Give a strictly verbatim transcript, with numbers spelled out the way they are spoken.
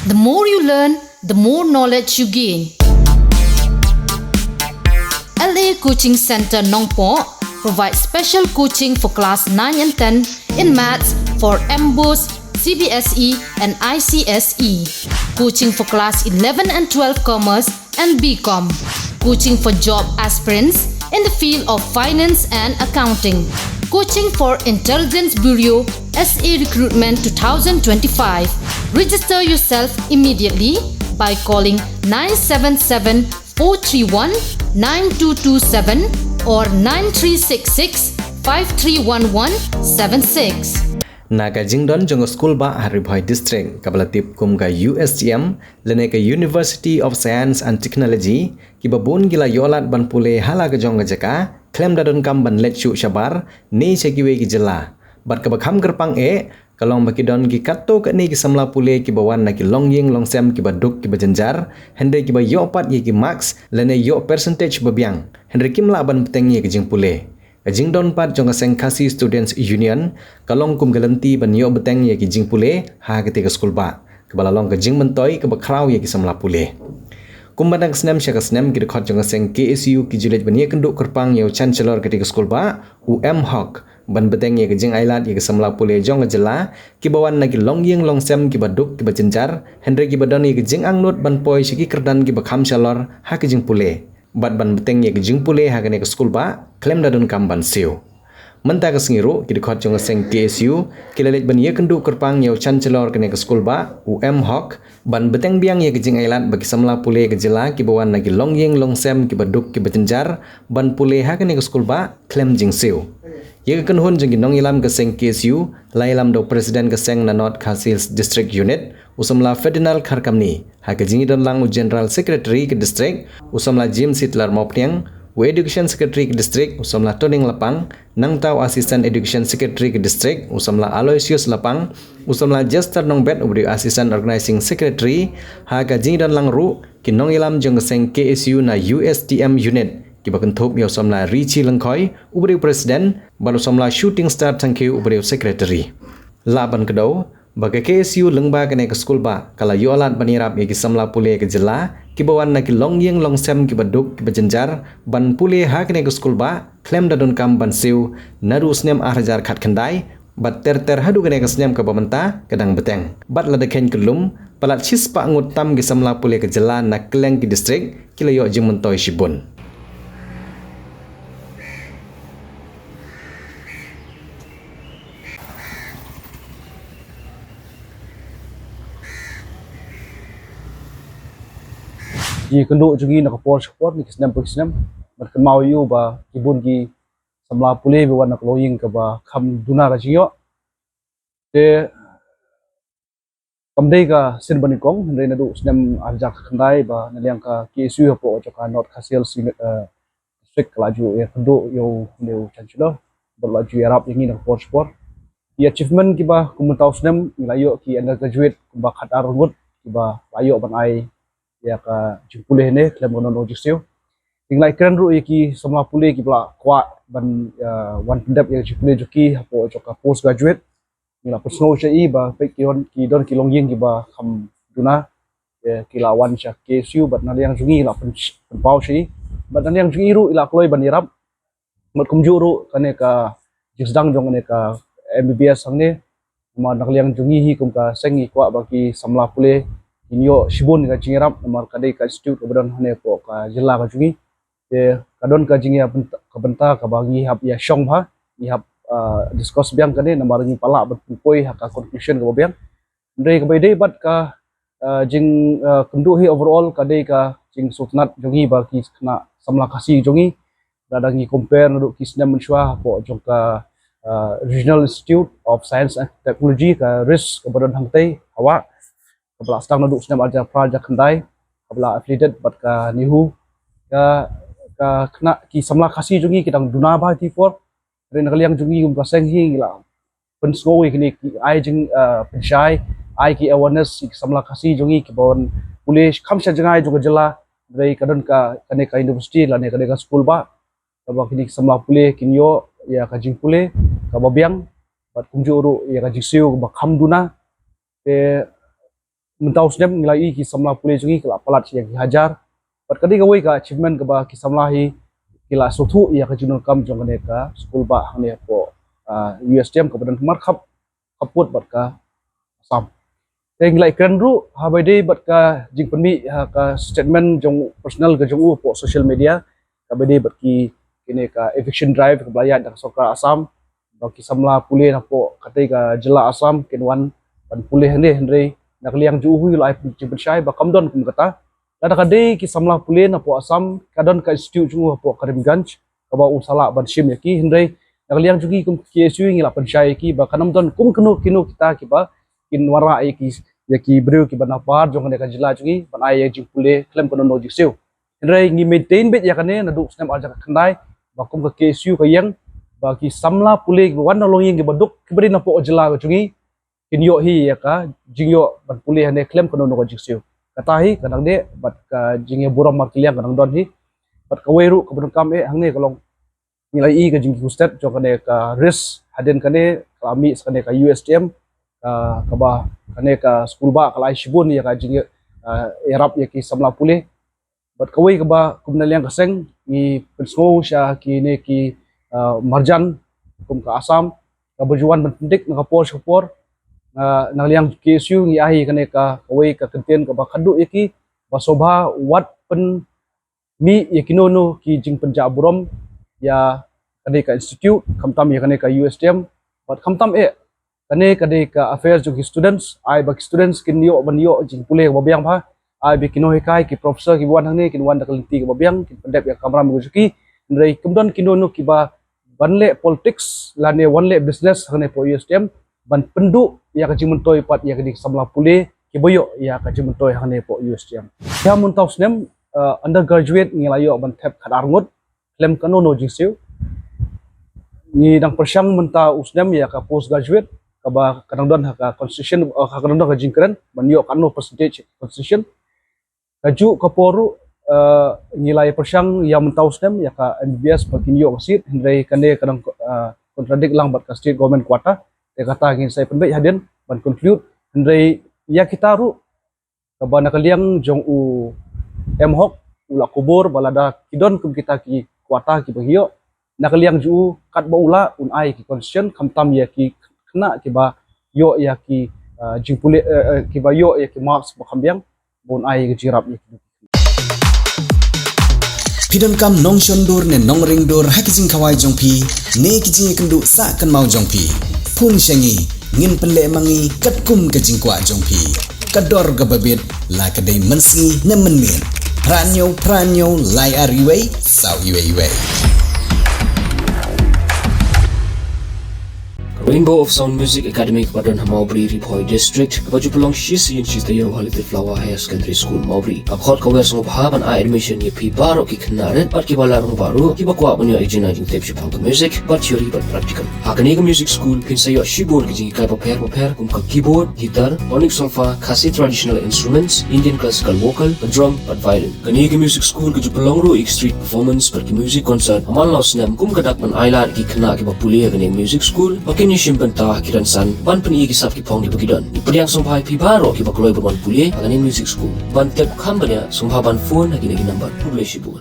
The more you learn, the more knowledge you gain. L A Coaching Center Nongpoh provides special coaching for class nine and ten in maths for MBOSE, C B S E, and I C S E. Coaching for class eleven and twelve commerce and B Com. Coaching for job aspirants in the field of finance and accounting. Coaching for Intelligence Bureau S A Recruitment two thousand twenty-five. Register yourself immediately by calling nine seven seven four three one nine two two seven or nine three six six five three one one seven six. Na ka jingdon jong ka skulbah ha Ri Bhoi District kaba la tip kum ka U S T M lane ka University of Science and Technology, kiba bun ki la ïoh lad ban pule ha la ka jong ka jaka khlem da donkam ban leit shuh shabar ne sha kiwei ki jylla. Bad kaba kham kyrpang eh ka long ba ki don ki katto katne ki samla pule kiba wan na ki longïing longsem kiba duk kiba jynjar, hynrei kiba ïoh pat ïa ki marks lane ïoh percentage ba biang, hynrei kim lah ban bteng ïa ka jingpule. Ka jingdon pat jong ka seng Khasi Students Union ka long kum ka lynti ban ïoh bteng ïa ki jingpule ha katei ka skulbah, kaba la long ka jingmyntoi kaba khraw ïa ki samla pule. Kumba na ka snem sha ka snem, ki dkhot jong ka seng K S U ki ju leit ban ïakynduh kyrpang ïa u Chancellor katei ka skulbah, u M Hok, ban bteng ïa ka jingailad ïa ki samla pule jong ka jylla kiba wan na ki longïing longsem kiba duk kiba jynjar, hynrei kiba don ïa ka jingangnud ban poi sha ki kyrdan kiba kham shalor ha ka jingpule, bad ban bteng ïa ka jingpule ha kane ka skulbah khlem da donkam ban siew. Mynta ka sngi ruh, ki dkhot jong ka seng K S U ki la leit ban ïakynduh kyrpang ïa u Chancellor kane ka skulbah, u M Hok, ban bteng biang ïa ka jingailad ba ki samla pule ka jylla kiba wan na ki longïing longsem kiba duk kiba jynjar ban pule ha kane ka skulbah khlem jingsiew. Ïa ka kynhun jong ki nongïalam ka seng K S U la ïalam da u President ka seng na North Khasi Hills District Unit, u samla Ferdinand Kharkamni, ha ka jingïadon lang u General Secretary ka District, u samla James Hitler Mawphniang, u Education Secretary ka District, u samla Toning Lapang, nangta u Assistant Education Secretary ka District, u samla Aloysius Lapang, u samla Jester Nongbet uba dei u Assistant Organizing Secretary. Ha ka jingïadon lang ruh ki nongïalam jong ka seng K S U na U S T M Unit, kiba kynthup ïa u samla Richie Lyngkhoi uba dei u President bad u samla Shooting Star Thangkhiew uba dei u Secretary. Lah ban kdew ba ka K S U lyngba kane ka skulbah ka la ïoh lad ban ïarap ïa ki samla pule ka jylla kiba wan na ki longïing longsem kiba duk kiba jynjar ban pule ha kane ka skulbah khlem da donkam ban siew naduh u snem ar hajar khatkhyndai bad ter ter haduh kane ka snem kaba mynta ka dang bteng. Bad lada kheiñ kyllum, palat shispah ngut tam ki samla pule ka jylla na kylleng ki district ki la ïoh jingmyntoi shibun. Ki kynduh jong ngi na ka por sha ka por, na ki snem pa ki snem, ban kynmaw ïa u ba ki bun ki samla pule ba wan na ka longïing kaba kham duna ka jingïoh. Te kam dei ka sien ba nyngkong, hynrei naduh u snem ar hajar khatkhyndai ba na liang ka K S U hapoh jong ka North Khasi Hills Unit, eh, District ka la ju ïakynduh ïa u, ïa u Chancellor bad la ju ïarap ïa ngi na ka por sha ka por. Ki achievement kiba kum mynta u snem ngi la ïoh ki undergraduate kumba khatar ngut kiba la ïoh ban ai ïa ka jingpule hangne khlem ka nongdon jingsiew. Ngi la ïakren ruh ïa ki samla pule kiba la kwah ban, eh, wan pyndep ïa ka jingpule jong ki hapoh jong ka post graduate. Ngi la pynsngew sha i ba peit ki don, ki don ki longïing kiba kham duna, eh, ki la wan sha K S U bad na liang jong ngi la pyn-, pynpaw sha i bad na liang jong ngi ruh i la kloi ban ïarap. Bad kumjuh ruh kane ka jingsdang jong kane ka M B B S hangne, namar na liang jong ngi hi kum ka seng ngi kwah ba ki samla pule kin ïoh shibun ka jingïarap, namar ka dei ka institute kaba don hangne hapoh ka jylla ka jong ngi. Te ka don ka jingïa bynta, ka bynta kaba ngi hap ïa shong bha, ngi hap, ah, discuss biang kane namar ngi pat lah ban pynpoi ha ka conclusion kaba biang. Hynrei kaba ïadei bad ka, ah, jing, ah, kynduh hi overall ka dei ka jingsngewtynnat jong ngi ba ki khynnah samla Khasi jong ngi, lada ngi compare naduh ki snem mynshuwa hapoh jong ka, ah, Regional Institute of Science and Technology, ka RIST kaba don hangtei ha wah, kaba la sdang naduh u snem ar hajar phra, ar hajar khyndai, kaba la affiliated bad ka NEHU. Ka, ka khynnah ki samla Khasi jong ngi ki dang duna bha ha kane ka por. Hynrei na ka liang jong ngi kum ka seng hi ngi la pynsngew ïa kine ki, ai jing, eh, pynshai, ai ki awareness ïa ki samla Khasi jong ngi kiba wan pule kham sha jngai jong ka jylla. Hynrei ka don ka, kane ka university lane kane ka skulbah kaba kine ki samla pule kin ïoh ïa ka jingpule kaba biang bad kumjuh ruh ïa ka jingsiew kaba kham duna. Te mynta u snem ngi la ïohi ki samla pule jong ngi ki la palat ïa ki hajar. Bad ka dei kawei ka achievement kaba ki samla hi ki la sngewthuh ïa ka jingdonkam jong kane ka skul bah hangne hapoh, ah, U S T M kaba don markhap, khappud bad ka Assam. Te ngi la ïakren ruh ha ba ïadei bad ka jingpynmih ha ka statement jong personal ka jong u hapoh social media kaba ïadei bad ki, kine ka eviction drive kaba la ïaid da ka sorkar Assam, ba ki samla pule napoh katei ka jylla Assam kin wan ban pule hangne, hynrei na ka liang jong u hi u la ai jingpynshai ba kam don kum kata. Lada ka dei ki samla pule napoh Assam, ka don ka institute jong u hapoh Karimganj kaba u sa lah ban shim ïa ki, hynrei na ka liang jong ngi kum ka K S U ngi la pynshai ïa ki ba kan ym don kum kino kino kita kiba kin wanrah ïa ki, ïa ki briew kiba na bar jong kane ka jylla jong ngi ban ai ïa jingpule khlem kano kano jingsiew. Hynrei ngi maintain beit ïa kane naduh u snem ar hajar khyndai, ba kum ka K S U ka ïeng ba ki samla pule kiba wan na longïing kiba duk kiba dei napoh jylla ka jong ngi kin ïoh hi ïa ka jingïoh ban pule hangne khlem kano kano ka jingsiew. Kata hi ka dang dei bad ka jingïaburom markylliang ka dang don hi. Bad kawei ruh kaba donkam eh hangne ka long, ngi la ïohi ka jingkieng stet jong kane ka RIST, hadien kane ka la mih sa kane ka U S T M, ah, kaba kane ka skul bah ka la ai shibun ïa ka jing, ah, ïarap ïa ki samla pule. Bad kawei kaba kum na liang ka seng ngi pynsngew sha kine ki, ah, marjan kum ka Assam kaba ju wan ban pyndik na ka por sha ka por. Ah, na ka liang K S U ngi ai kane ka kawei ka kyntien kaba khadduh ïa ki ba sngewbha wat pyn mih ïa kino kino ki jingpynjah burom ïa kane ka institute, khamtam ïa kane ka U S T M, bad khamtam eh kane ka dei ka affair jong ki students, ai ba ki students kin ïoh ban ïoh jingpule kaba biang bha, ai ba ki nonghikai, ki professor kiba wan hangne kin wan da ka lynti kaba biang, kin pyndep ïa ka kamram ka jong ki, hynrei kam don kino kino kiba ban leh politics lane wan leh business hangne hapoh U S T M ban pynduh ïa ka jingmyntoi pat ïa kine ki samla pule kiba ïoh ïa ka jingmyntoi hangne hapoh U S T M. Ïa mynta u snem, eh, undergraduate ngi la ïoh ban thep khatar ngut khlem kano kano jingsiew. Ngi dang pyrshang mynta u snem ïa ka postgraduate kaba ka dang don ha ka constitution, eh, ka dang don ka jingkren ban ïoh kano percentage constitution. Kajuh ka por ruh, eh, ngi la ïa pyrshang ïa mynta u snem ïa ka M B B S ba kin ïoh ka seat, hynrei kane ka dang, eh, contradict lang bad ka state government quota. Te kata ngin sa ïa pynbeit hadien ban conclude, hynrei ïa kita ruh kaba na ka liang jong u M Hok u la kubur ba lada ki don kum kita ki quota kiba ngi ïoh, na ka liang jong u katba u lah un ai ki concession, khamtam ïa ki khynnah kiba ïoh ïa ki, ah, jingpule, eh, eh, kiba ïoh ïa ki marks ba kham biang, ba un ai ka jingïarap ïa ki. Phi donkam nongshon dur ne nongring dur ha ki jingkhawai jong phi ne ki jingïakynduh sah kynmaw jong phi? Phone sha ngi, ngin pynleh ma ngi katkum ka jingkwah jong phi. Ka dor kaba bit, la ka dei mynsngi ne mynmiet. Phra hynñiew phra hynñiew lai ar wei saw wei wei. Rainbow of Sound Music Academy kaba don ha Mawbri, Ri Bhoi District, kaba ju pynlong shi sien shi taïew ha Little Flower Higher Secondary School, Mawbri, ka khot ka wer sngewbha ban ai admission ïa phi baroh ki khynnah rit bad kiba la rangbah ruh, kiba kwah ban ïoh ïa ka jingtip shaphang ka music, bad theory bad practical. Ha kane ka music school phin sa ïoh shibun ki jinghikai bapher bapher kum ka keyboard, guitar, tonic solfa, Khasi traditional instruments, Indian classical vocal, ka drum bad violin. Kane ka music school ka ju pynlong ruh ïa ki street performance bad ki music concert ha man la u snem kum ka dak ban ailad ïa ki khynnah kiba pule ha kane ka music school ba kin ïashim bynta ha ki rynsan ban pyni ïa ki sap ki phong kiba ki don. Ngi pdiang sngewbha ïa phi baroh kiba kloi ban wan pule ha kane ka music school. Ban tip kham bniah sngewbha ban phone ha kine ki number. Khublei shibun.